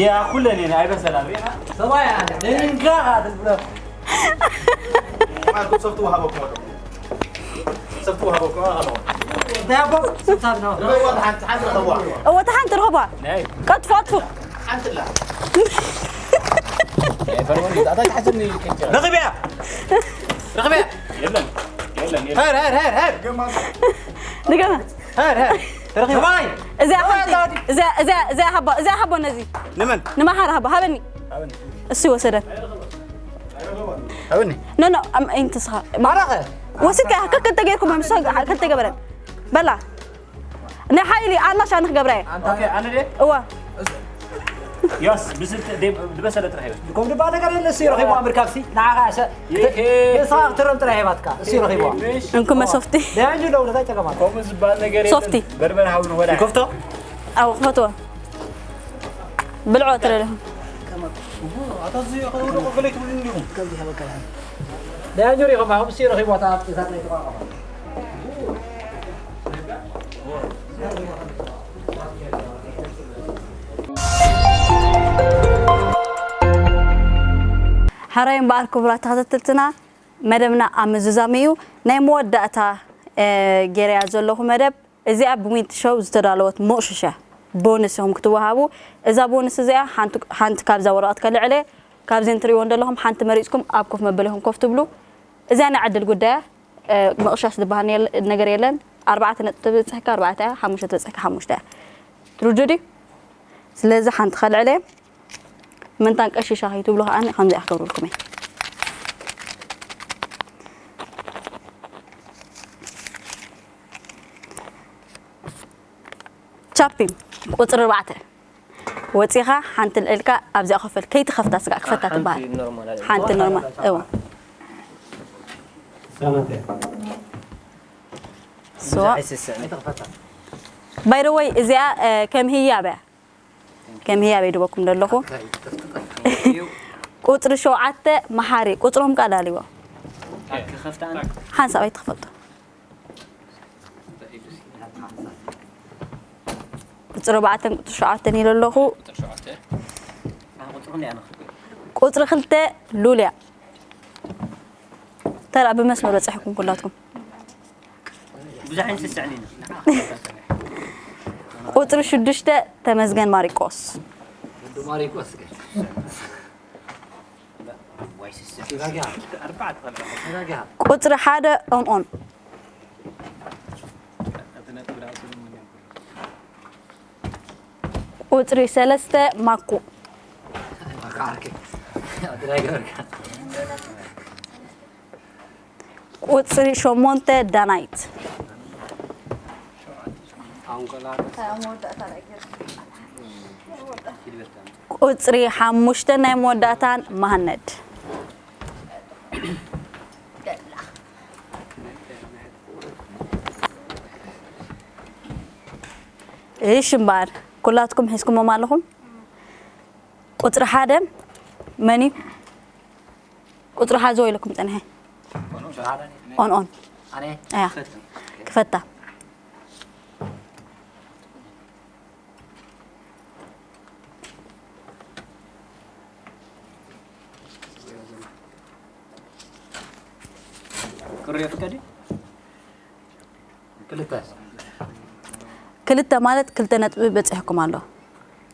ያ ኩለን እየን ኣይበሰላን ሪኢኻ ሰባያ ደንጋ ትብሎ ማርኮ ሶፍት ወሃበኩም ወደ ሶፍት ወሃበኩም ወደ እንታይ ኣቦ ስብሳብ ነው ወይ ወደ ሓንቲ ሓንቲ ረኸብዋ እወ ተሓንቲ ርኸቧ ናይ ቀጥፎ ኣጥፉ ሓንቲ ላ ናይ ፈርዖን ኣታ ትሓዝኒ ከንጨ ረኺብያ ረኺብያ የለን የለን የለን ሄር ሄር ሄር ሄር ድገመ ሄር ሄር ረኺብያ እዚኣ ሓንቲ እዚኣ እዚኣ እዚኣ ሃቦ እዚኣ ሃቦ ነዚ ንመን ንመሓር ሃቦ ሃበኒ እሱ ወሰደ ሃበኒ ኖ ኖ ኣም- ኣይንትስኻ ማራኸ ወሲድካ ክልተ ጌርኩም ምስ ክልተ ገበረን በላ ናይ ሓይሊ ኣላሻ ንክገብራ እየ ኦኬ ኣነ ደ እዋ ዮስ ብስልቲ ዝበሰለ ጥራሕ ይበል ከም ድባ ነገር የለ ሲ ረኺቡ ኣምርካብሲ ንዓኻ ያሰ ንስኻ ክትረም ጥራሕ ሂባትካ እሲ ረኺቡ እንኩመ ሶፍቲ ደያንዩ ለው ነታይ ጸገማት ከምኡ ዝበሃል ነገር የለን። ሶፍቲ በርበረ ሃብን ወዳ ይከፍቶ ኣብ ክፈትዎ ብልዖ ትረድኹም ደያንዩ ሪኹም ኣብ ሲ ረኺቡ ኣታ ኣብ ቂሳት ናይ ተቋቋመ ሕራይ እምበኣር ክቡራት ተኸታተልትና መደብና ኣብ ምዝዛም እዩ ናይ መወዳእታ ገይረያ ዘለኹ መደብ እዚኣ ብዊንቲ ሾው ዝተዳለወት መቑሸሻ ቦንስ ኢኹም ክትወሃቡ እዛ ቦንስ እዚኣ ሓንቲ ካብዛ ወረቐት ከልዕለ ካብዚ እንትሪእዎ እንደለኹም ሓንቲ መሪፅኩም ኣብ ኮፍ መበሊኹም ኮፍ ትብሉ እዚኣ ናይ ዕድል ጉዳያ ምቕሻሽ ዝበሃል ነገር የለን ኣርባዕተ ነጥቢ ትበፅሕካ ኣርባዕተ እያ ሓሙሽተ ትበፅሕካ ሓሙሽተ እያ ትርድኡ ድዩ ስለዚ ሓንቲ ከልዕለ ምንታን ቀሺሻ ከይትብሉ ከዓ ከምዚኣ ክገብሩልኩም እየ ቻፒ ቁፅሪ ኣርባዕተ ወፂኻ ሓንቲ ልዕልካ ኣብዚኣ ኮፈል ከይትኸፍታ ስጋ ክፈታ ትበሃል ሓንቲ ኖርማል እዋ ስዋ ባይደወይ እዚኣ ከም ህያብ እያ ከም ህያብ ይድበኩም ዘለኹ ቁፅሪ ሸውዓተ መሓሪ ቁፅሮም ቃል ኣልዎ ሓንሳብ ኣይትኽፈቱ ቁፅሪ ኣርባዕተን ቁፅሪ ሸውዓተን ኢለ ኣለኹ ቁፅሪ ክልተ ሉልያ ተራ ብመስመር በፃሕኩም ኩላትኩም ብዙሕ ኣይንስስዕን ኢና ቁፅሪ ሽዱሽተ ተመስገን ማሪቆስ ቁፅሪ ሓደ ኦንኦን ቁፅሪ ሰለስተ ማኩ ቁፅሪ ሸሞንተ ዳናይት ቁፅሪ ሓሙሽተ ናይ መወዳእታን መሃነድ እሽ እምበኣር ኩላትኩም ሒዝኩሞም ኣለኹም ቁፅሪ ሓደ መን እዩ ቁፅሪ ሓዝዎ ኢለኩም ፀኒሐ ኦን ኦን ኣያ ክፈታ ክርዮ ፍቀዲ። ክልተ ክልተ ማለት ክልተ ነጥቢ በፂሕኩም ኣሎ።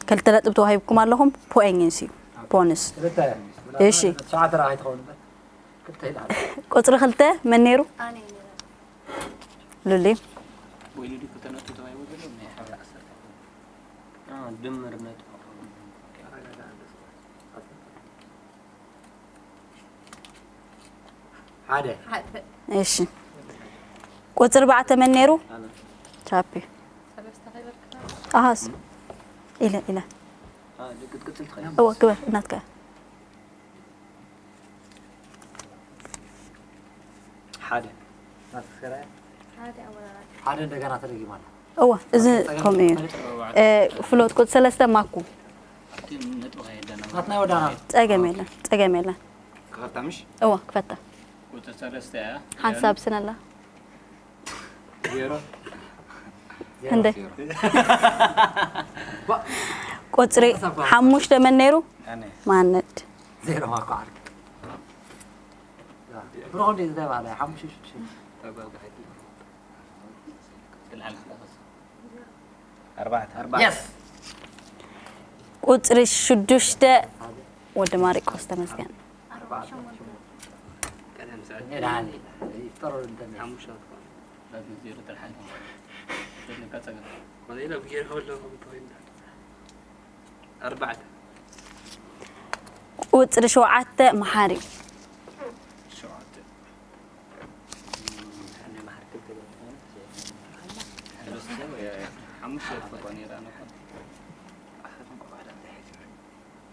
ክልተ ነጥቢ ተዋሂብኩም ኣለኹም። ፖኤንግስ እዩ። ቦንስ። ክልተ እሺ። ሸዓተ ረኣ ኣይትኸውን እምበር። ክልተ ኢላ። ቁፅሪ ክልተ መን ነይሩ? ሉሊ። ወይሉ ዲ ክልተ ነጥቢ ተዋሂቡ ዘሎ ናይ ሓደ ዓሰርተ። ድምር ነጥቢ። ሓደ እሺ። ቁፅሪ ኣርባዕተ መን ነይሩ? ትራፒ። ኣሃስ። ኢለ ኢለ። ክትቅፅል ትኽእል። እወ ግበር እናትካ። ሓደ ሓደ እንደገና ተደጊማለ። እወ እዚ ከምኡ እዩ። እ፣ ፍሎት ቁፅሪ ሰለስተ ማኩ። ኣብቲ ነጥቢ ከየዳና ናትና ወዳና ፀገም የለን፣ ፀገም የለን። ክኸፍታ ምሽ እወ ክፈታ። ቁፅሪ ሰለስተ እያ። ሓንሳብ ስነላ ዜሮ እንደ ቁፅሪ ሓሙሽተ መን ነይሩ? ማነድ ዜሮ ማኳ ዓርኪ ብሮኾ እንደ ዝተባለ ሓሙሽተ ሽዱሽተ ኣርባዕተ የስ ቁፅሪ ሽዱሽተ ወዲ ማሪቆስ ተመስገን። ይፍጠሮ እንተነ ዜሮ ጥራሕ ኣይኮነ። ዘድልካ ፀገም። ኣርባዕተ ቁፅሪ ሸውዓተ መሓሪ። ሸውዓተ።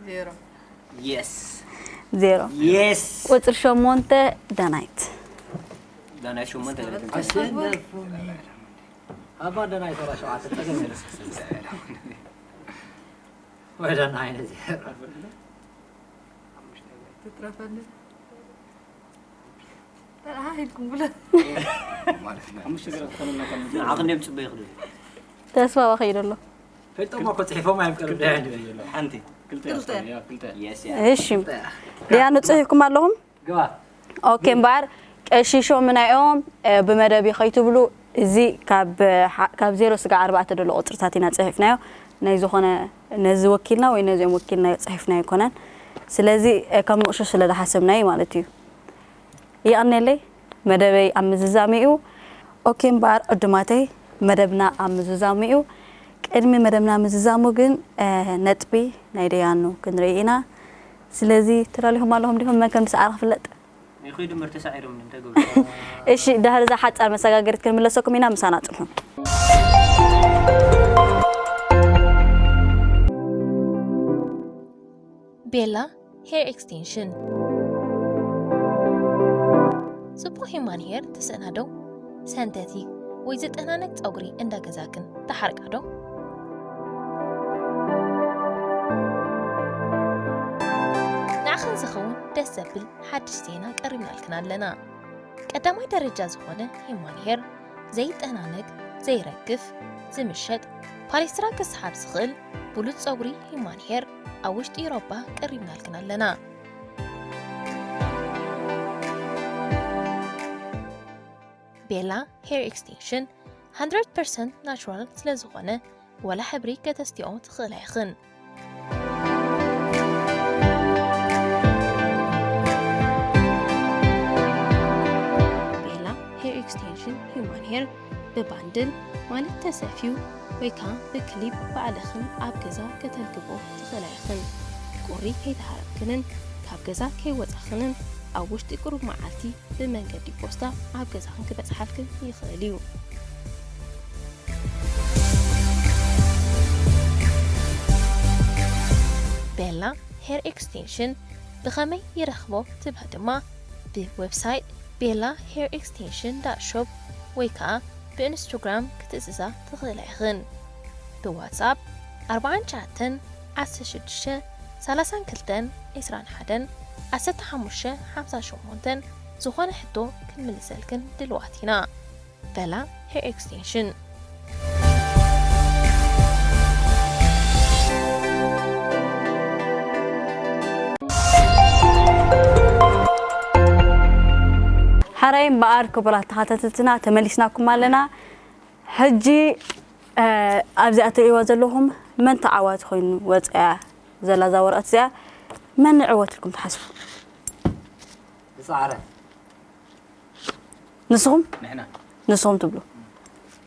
ዜሮ ዜሮ። የስ ቁፅሪ ሸሞንተ ዳናይት። ዳናይት ሸሞንተ ገለ ትንተን ኣባ ዳናይት ወላ ሸውዓተ ፀገም የለ ወደ ናይነ ዜሮ ትትረፈኒ ተለሃሂልኩም ብለ ዓቕን ድዮም ፅበ ይኽዱ ተስፋ ዋኸይዶ ኣሎ። ፈልጦሞ እኮ ፅሒፎም እዮም ቀርብ ዳያ ሓንቲ ክልተ ክልተ። ያ ክልተ። የስ እሺ ዲያኑ ፅሒፍኩም ኣለኹም? ግባ ኦኬ እምበኣር ቀሺሾም ናዮም ብመደብ ከይትብሉ እዚ ካብ ዜሮ ስጋዕ ኣርባዕተ ዘሎ ቁፅርታት ኢና ፅሒፍናዮ። ናይ ዝኾነ ነዚ ወኪልና ወይ ነዚኦም ወኪልና ፅሒፍናዮ ኣይኮነን። ስለዚ ከም ንቑሹ ስለ ዝሓሰብናዩ ማለት እዩ። ይቐንየለይ መደበይ ኣብ ምዝዛሙ እዩ። ኦኬ እምበኣር ዕዱማተይ መደብና ኣብ ምዝዛሙ እዩ። ቅድሚ መደብና ምዝዛሙ ግን ነጥቢ ናይ ደያኑ ክንርኢ ኢና። ስለዚ ተዳሊኹም ኣለኹም ዲኹም? መን ከም ዝሰዓረ ክፍለጥ? ይኹይ ድምር ተሳዒሮም እንታይ ገብሩ እሺ ድሕሪ እዛ ሓፃር መሰጋገሪት ክንምለሰኩም ኢና። ምሳና ፅንሑ። ቤላ ሄር ኤክስቴንሽን። ጽቡቕ ሂማን ሄር ትስእና ዶ? ሰንተቲክ ወይ ዝጠናነቅ ጸጉሪ እንዳ ገዛክን ትሓርቃ ዶ? ንዓኽን ዝኸውን ደስ ዘብል ሓድሽ ዜና ቀሪብናልክን ኣለና። ቀዳማይ ደረጃ ዝኾነ ሂማን ሄር ዘይጠናነግ፣ ዘይረግፍ፣ ዝምሸጥ፣ ፓሌስትራ ክስሓብ ዝኽእል ብሉጽ ጸጉሪ ሂማን ሄር ኣብ ውሽጢ ኤውሮጳ ቀሪብናልክን ኣለና። ቤላ ሄር ኤክስቴንሽን one hundred percent ናቹራል ስለ ዝኾነ፣ ወላ ሕብሪ ከተስትዮ ትኽእላ ኢኽን። ቤላ ሄር ኤክስቴንሽን ሂውማን ሄር ብባንድል ማለት ተሰፍዩ ወይ ከዓ ብክሊፕ ባዕልኽን ኣብ ገዛ ከተልግቦ ትኽእላ ኢኽን። ቁሪ ከይተሃረምክንን ካብ ገዛ ከይወፃኽንን ኣብ ውሽጢ ቁሩብ መዓልቲ ብመንገዲ ፖስታ ኣብ ገዛኽን ክበፅሓልክን ይኽእል እዩ። ቤላ ሄር ኤክስቴንሽን ብኸመይ ይረኽቦ ትብሊ ድማ ብዌብሳይት ቤላ ሄር ኤክስቴንሽን ዳት ሾፕ ወይ ከዓ ብኢንስታግራም ክትእዝዛ ትኽእላ ኢኽን። ብዋትስኣፕ ኣርባዓን ትሽዓተን ዓሰርተ ሽዱሽተ ሰላሳን ክልተን ዒስራን ሓደን ዓሰርተ ሓሙሽተ ሓምሳ ሸሞንተን ዝኾነ ሕቶ ክንምልሰልክን ድልዋት ኢና። በላ ሄር ኤክስቴንሽን። ራይ እምበኣር ክቡራት ተኸታተልትና ተመሊስናኩም ኣለና። ሕጂ ኣብዚኣ ትርእይዋ ዘለኹም መን ተዓዋቲ ኮይኑ ወፅያ ዘላ እዛ ወረቐት እዚኣ መን ይዕወት ኢልኩም ትሓስቡ? ዝፃዕረ ንስኹም ንሕና ንስኹም ትብሉ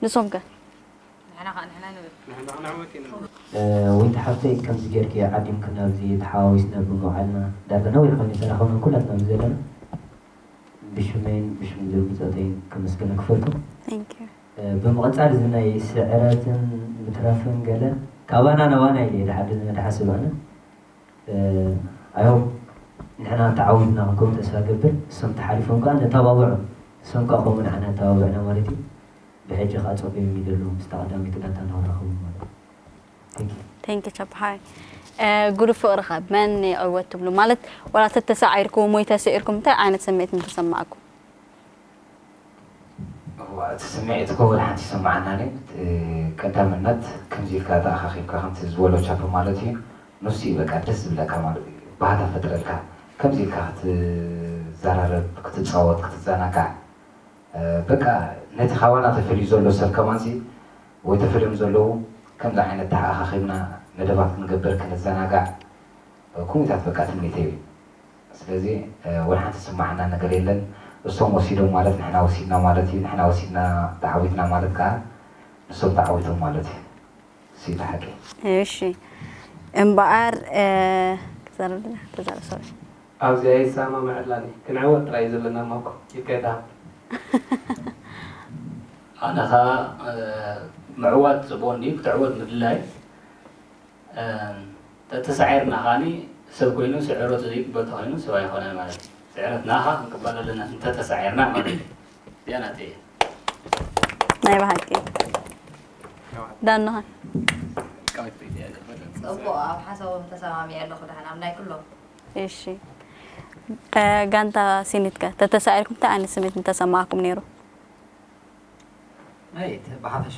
ንስኹም ከ? ንሕና ከዓ ንሕና ንብል። ዊንቲ ሓፍተይ ከምዚ ጌርኪ ዓዲምክና ኣብዚ ተሓዋዊስና ብምውዓልና ዳርጋ ነዊሕ ኮይኑ ተራኸብና ኩላትና ኣብዚ ዘለና ብሽመይን ብሽም ዝብል ብፆተይን ከመስግነኪ ክፈቱ። Thank you። ብምቕፃል እዚ ናይ ስዕረትን ምትራፍን ገለ ካባና ናባና ኢለ እየ ድሓስብ ኣነ። ኣዮ ንሕና ተዓዊትና ክንከውን ተስፋ ገብር። እሶም ተሓሊፎም ከዓ ነተባብዖም። እሶም ከዓ ከምኡ ንዓና ኣተባብዕና ማለት እዩ። ብሕጂ ከዓ ፀጉዮም ይደሉ ምስታ ቀዳመይቲ ጋንታ እናወራኸቡ ማለት እዩ። Thank you። Thank you ቸብሓይ። ጉዱ ፍቕሪ ከ መን ይዕወት ትብሉ? ማለት ዋላ ተተሳዒርኩም ወይ ተስዒርኩም እንታይ ዓይነት ስምዒት ምተሰማዕኩም? እዋ፣ እቲ ስምዒት እኮ ወላ ሓንቲ ይስምዓና ነ ቀዳምነት ከምዚ ኢልካ ተኣኻኺብካ ከምቲ ዝበሎ ቻፕ ማለት እዩ። ንሱ እዩ በቃ ደስ ዝብለካ ማለት እዩ። ባህታ ፈጥረልካ ከምዚ ኢልካ ክትዘራረብ፣ ክትፃወት፣ ክትዘናጋዕ፣ በቃ ነቲ ካባና ተፈልዩ ዘሎ ሰብ ከማንሲ ወይ ተፈልዮም ዘለዉ ከምዚ ዓይነት ተኣኻኺብና መደባት ክንገብር ክንዘናጋዕ ኩሚታት በቃ ትምኒተይ እዩ። ስለዚ ወላ ሓንቲ ዝስማዓና ነገር የለን። እሶም ወሲዶም ማለት ንሕና ወሲድና ማለት እዩ። ንሕና ወሲድና ተዓዊትና ማለት ከዓ ንሶም ተዓዊቶም ማለት እዩ። እሱ እዩ እቲ ሓቂ። እሺ እምበኣር ክዛረብ ተዛረብ ሶሪ ኣብዚ ኣይሰማምዐላን እየ። ክንዕወት ጥራይ እዩ ዘለና ማኮ ኢልካ ይትሃብ። ኣነ ኸዓ ምዕዋት ፅቡቕ እንድዩ ክትዕወት ምድላይ ተተሳዒርና ኸዓኒ ሰብ ኮይኑ ስዕረቱ ዘይቅበል ተኾይኑ ሰብ ኣይኮነን ማለት እዩ። ስዕረትና ኸዓ ክንቅበል ኣለና እንተተሳዒርና ማለት እዩ። እዚኣ ናተይ እያ። ናይ ብሓቂ ዳንኻ ፅቡቕ ኣብ ሓሳቦም ተሰማሚዐ ኣለኹ ደሓን ኣብ ናይ ኩሎም እሺ ጋንታ ሲኒትከ ተተሳዒርኩም እንታይ ዓይነት ስሜት ምተሰማዕኩም ነይሩ? ናይ ብሓፈሻ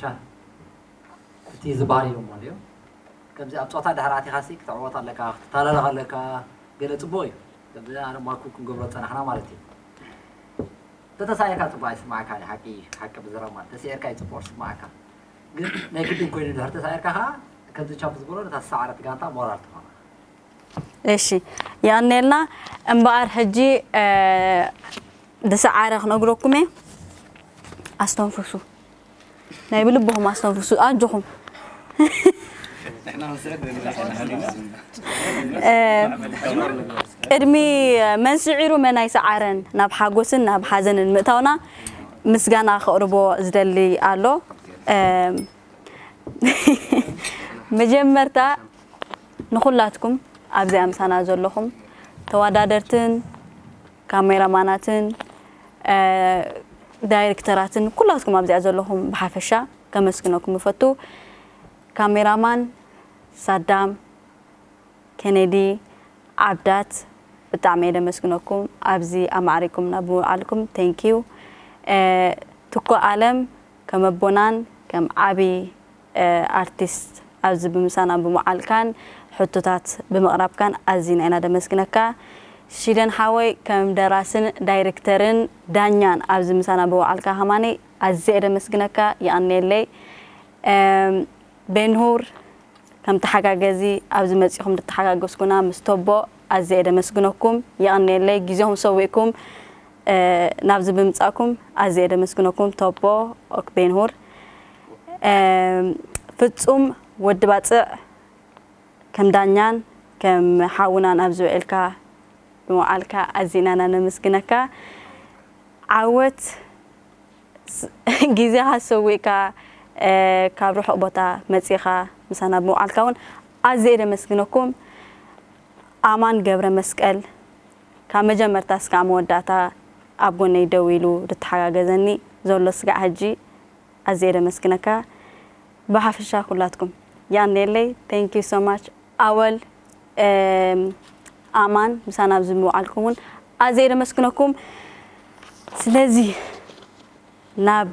እቲ ዝበሃል ኢሎሞ እንድዮም ከምዚ ኣብ ፆታ ድሕር ኣቲኻሲ ክትዕወት ኣለካ ክትተላለኽ ኣለካ ገለ ፅቡቕ እዩ ከምዚ ኣነ ማኩ ክንገብሮ ዝፀናሕና ማለት እዩ ተተሳዒርካ ፅቡቕ ኣይስማዓካ ሓቂ ሓቂ ብዝረብ ማለት ተስዒርካ እዩ ፅቡቕ ዝስማዓካ ግን ናይ ግድን ኮይኑ ድሕር ተሳዒርካ ከዓ ከምዚ ቻምፕ ዝበሎ ነታ ዝሰዓረት ጋንታ ሞራል ትኾና እሺ ያኔልና እምበኣር ሕጂ ድሰዓረ ክነግረኩም እየ ኣስተንፍሱ ናይ ብልብኹም ኣስተንፍሱ ኣጆኹም ቅድሚ መን ስዒሩ መን ኣይሰዓረን ናብ ሓጎስን ናብ ሓዘንን ምእታውና ምስጋና ከቕርቦ ዝደሊ ኣሎ መጀመርታ ንኹላትኩም ኣብዚኣ ምሳና ዘለኹም ተወዳደርትን ካሜራማናትን ዳይሬክተራትን ኩላትኩም ኣብዚኣ ዘለኹም ብሓፈሻ ከመስግነኩም እፈቱ። ካሜራማን ሳዳም ኬኔዲ ዓብዳት ብጣዕሚ እየ ደመስግነኩም ኣብዚ ኣማዕሪኩም ናብ ምውዓልኩም thank you። ትኩ ኣለም ከም ኣቦናን ከም ዓቢ ኣርቲስት ኣብዚ ብምሳና ብምውዓልካን ሕቶታት ብምቕራብካን ኣዚና ኢና ደመስግነካ። ሽደን ሓወይ ከም ደራስን ዳይሬክተርን ዳኛን ኣብዚ ምሳና ብምውዓልካ ከማኒ ኣዝየ ደመስግነካ። ይቐንየለይ። ቤንሁር ከም ተሓጋገዚ ኣብዚ መፂኹም ዝተሓጋገዝኩና ምስ ቶቦ ኣዝየ ደመስግነኩም። ይቐንየለይ ግዜኹም ሰዊእኩም ናብዚ ብምምፃእኩም ኣዝየ ደመስግነኩም ቶቦ ኦክ ቤንሁር ፍፁም ወዲ ባፅዕ ከም ዳኛን ከም ሓውናን ኣብዚ ውዒልካ ብምውዓልካ ኣዚና ኢና ነመስግነካ። ዓወት ግዜኻ ሰዊእካ ካብ ርሑቕ ቦታ መፂኻ ምሳና ብምውዓልካ እውን ኣዝየ ደመስግነኩም። ኣማን ገብረ መስቀል ካብ መጀመርታ እስካብ መወዳእታ ኣብ ጎነይ ደው ኢሉ ዝተሓጋገዘኒ ዘሎ ስጋዕ ሕጂ ኣዝየ ደመስግነካ። ብሓፈሻ ኩላትኩም ያኔለይ thank you so much ኣወል ኣማን ምሳና ኣብዚ ምውዓልኩም እውን ኣዝየ ደመስግነኩም። ስለዚ ናብ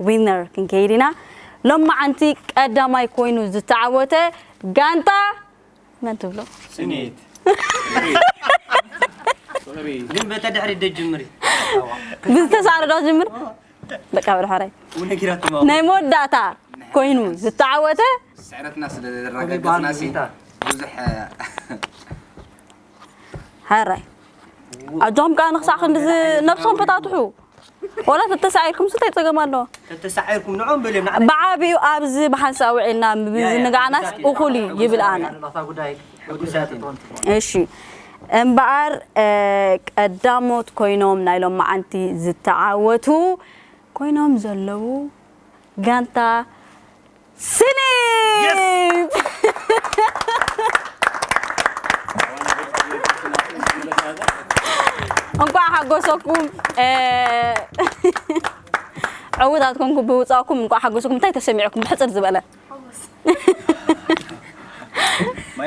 ዊነር ክንከይድ ኢና። ሎማዓንቲ ቀዳማይ ኮይኑ ዝተዓወተ ጋንታ መን ትብሎ? ስኒት ግን በተ ድሕሪት ደጅምሪ ብዝተሳዕረ ዶ ጅምር? በቃ በል ሕራይ። ናይ መወዳእታ ኮይኑ ዝተዓወተ ስዕረትና ስለ ዘረጋገጽና ሲ ብዙሕ ሕራይ። ኣጆኹም ከኣ ንኽሳዕ ክንድዚ ነብስኹም ፈታትሑ። ወላ ተተሳዒርኩም እንታይ ጸገም ኣለዎ? ተተሳዒርኩም ንዖም በልዮም ንዓ ብዓቢኡ ኣብዚ ብሓንሳእ ውዒልና ምዝንጋዕናስ እኹል እዩ ይብል ኣነ። ጉዳይ ሕጉሳት ኢና። እሺ እምበኣር እ፣ ቀዳሞት ኮይኖም ናይ ሎማዓንቲ ዝተዓወቱ ኮይኖም ዘለዉ ጋንታ ስኒት እንኳዕ ሓጎሰኩም እ፣ ዕውታት ኮንኩም ብምውፃእኩም እንኳዕ ሓጎሰኩም እንታይ ተሰሚዕኩም ብሕፅር ዝበለ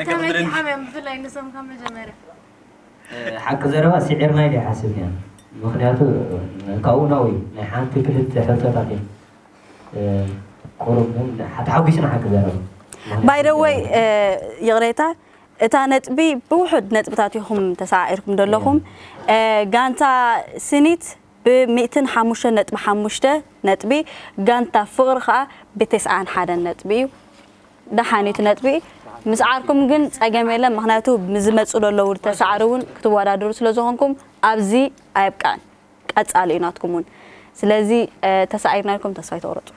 ተመኪሖም እዮም ብፍላይ ንሶም ካብ መጀመርያ ሓቂ ዘረባ ስዒርና ኢለ ይሓስብ እያ። ምኽንያቱ ካብኡ ናብኡ እዩ ናይ ሓንቲ ክልተ ሕቶታት እዮም። ቁሩብ ግን ተሓጒስና ሓቂ ዘረባ ባይደወይ ይቕሬታ እታ ነጥቢ ብውሑድ ነጥብታት ኢኹም ተሰዓዒርኩም ዘለኹም ጋንታ ስኒት ብሚእትን ሓሙሽተ ነጥቢ ሓሙሽተ ነጥቢ ጋንታ ፍቕሪ ከዓ ብተስዓን ሓደን ነጥቢ እዩ ደሓኒት ነጥቢ ምስዓርኩም ግን ፀገም የለን ምክንያቱ ዝመፁ ዘለዉ ተሳዕሪ እውን ክትወዳደሩ ስለዝኾንኩም ኣብዚ ኣየብቅዕን ቀፃሊ እዩ ናትኩም እውን ስለዚ ተሳዒርና ኢልኩም ተስፋ ይተቑረፁ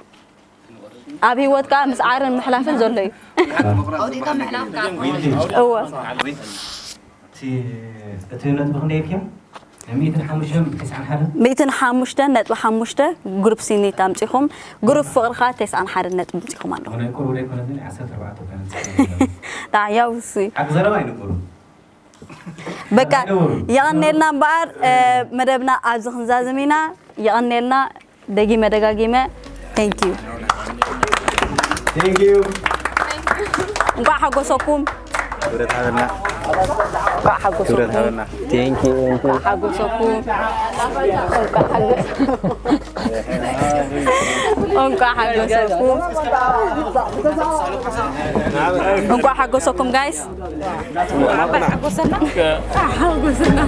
ኣብ ህይወት ከዓ ምስዓርን ምሕላፍን ዘሎ እዩ ኣውዲቕካ ምሕላፍ ከዓ እወ እቲ ነጥቢ ክንደይ ኢልክዮ? ሚእትን ሓሙሽተን ብተስዓን ሓደን ሚእትን ሓሙሽተን ነጥቢ ሓሙሽተ ግሩፕ ሲኒት ኣምፂኹም ግሩፕ ፍቕርኻ ተስዓን ሓደን ነጥቢ ኣምፂኹም ኣለኹም ናይ ቁሩብ ዘይኮነ ግን ዓሰርተ ኣርባዕተ ኮይነ ዳዕያው እሱ እዩ ሓቂ ዘረባ ኣይንቁሩ በቃ የቐኔልና እምበኣር መደብና ኣብዚ ክንዛዝም ኢና የቐኔልና ደጊመ ደጋጊመ thank you Thank you. እንኳዕ ሓጎሰኩም ክብረት ሃበና እንኳዕ ሓጎሰኩም ክብረት ሃበና Thank you. ሓጎሰኩም እንኳዕ ሓጎሰኩም እንኳዕ ሓጎሰኩም እንኳዕ ሓጎሰኩም ጋይስ ሓጎሰና ሓጎሰና